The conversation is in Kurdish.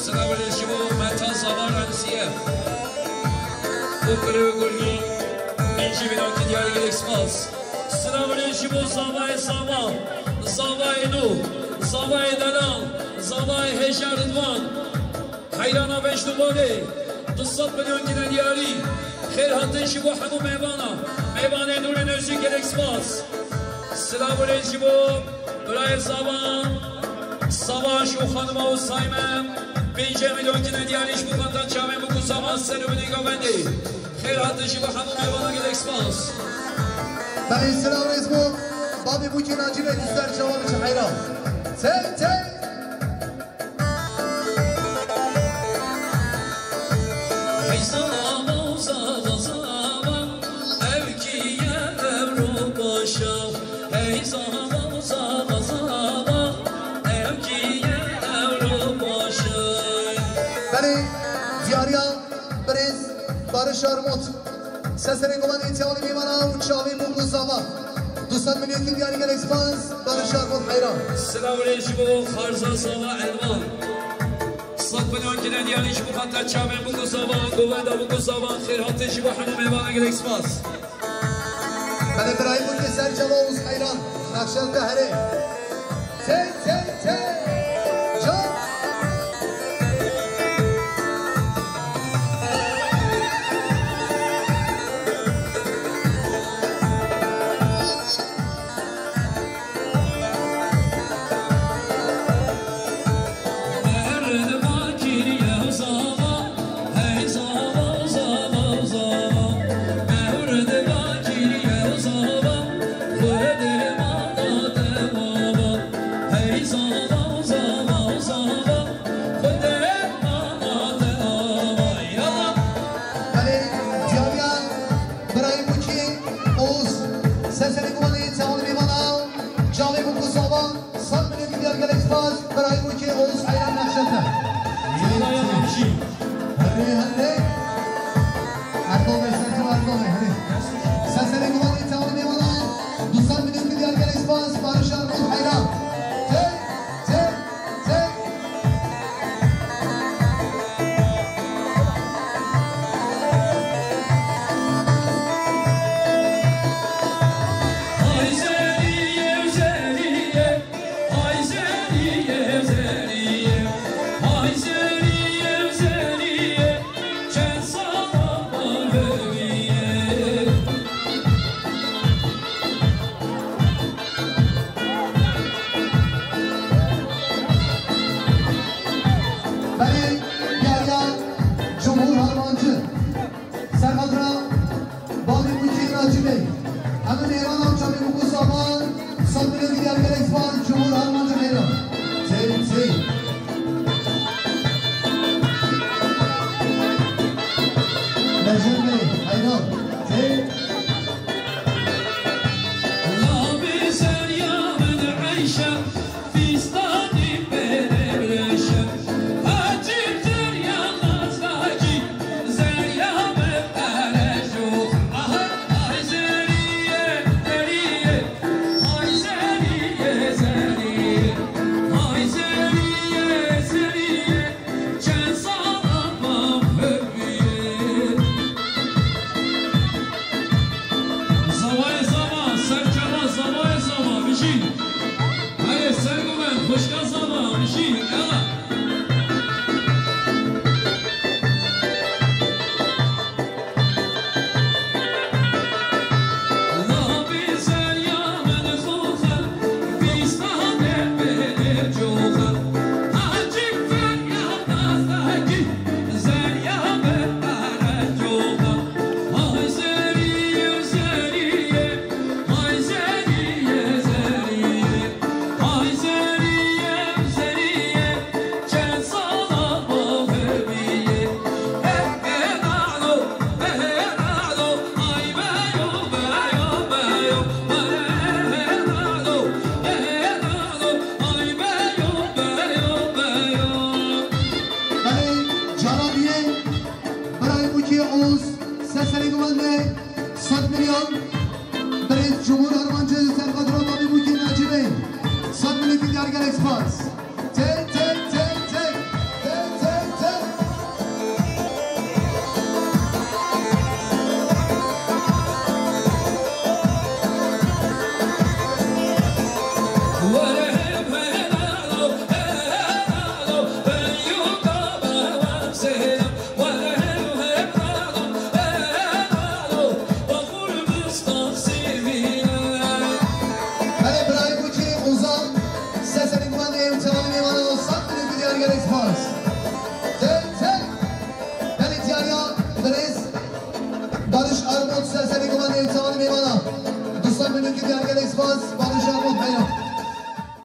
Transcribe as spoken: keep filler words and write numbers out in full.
Silav ji bo Meta Zava Remziye û Kurê Gurgî, min jî vînakî diyarî gelek spas. Silav ji bo zavayê zava, zavayê nû, zavayê delal, zavayê hêja Ridwan. Heyrana Vejdubanê, du sed milyon kine diyarî. Xêr hatin ji bo hemû mêvana. Mêvanê nûrê nêzî gelek spas. Silav û rêz ji bo birayê Zava, Savaş û xanima û Sayme. Pêncî milyon kine diyarî ji bo xandan çavên bûk û zavan ser û binê govendê. Xêr hatin ji bo hemû mêvana gelek spas. Belê, silav rêz bo babê bûkê Nacî Bey, du ser çawa biçe heyran. Tey, tey. Hey zava, zava, zava, ev kî ye Ewropaşa. Hey zava, zava, zava, ev kî ye Ewropaşa. Belê, diyariya birêz Barış Armut. Seserê Gumanê Tewanî Mîvana û çavê bûk û zava. Du sed milyon kî diyarî gelek spas, Barış Armut heyran. Silav û rêz ji bo Xarza Zava Elvan. Sed milyon kî diyarî ji bo xatir çavên bûk û zava, govenda bûk û zava, xêr hatin ji bo hemû mêvana gelek spas. Belê birayê bûkê ser çava û heyran, nexşe te herê. Tey, tey, tey. Can. Belê, diyariya birayê bûkê Oğuz, Seserê Gumanê Tewanî Mîvana, çavê bûk û zava. Sed milyon kî diyar gelek spas, birayê bûkê Oğuz heyran nexşe te. Yala, yala, hemşî. Herê, herê. Erdoğan Bey, sen kim Erdoğan Bey, herê. Seserê Gumanê Tewanî Mîvana, du sed milyon kî diyar gelek spas, Barış Armut heyran. Tey, tey, tey. Belê birayê Guçî Ozan, sesê dîwanê û çawanê mêvana Osman Dîlokî Diyargerê, spas.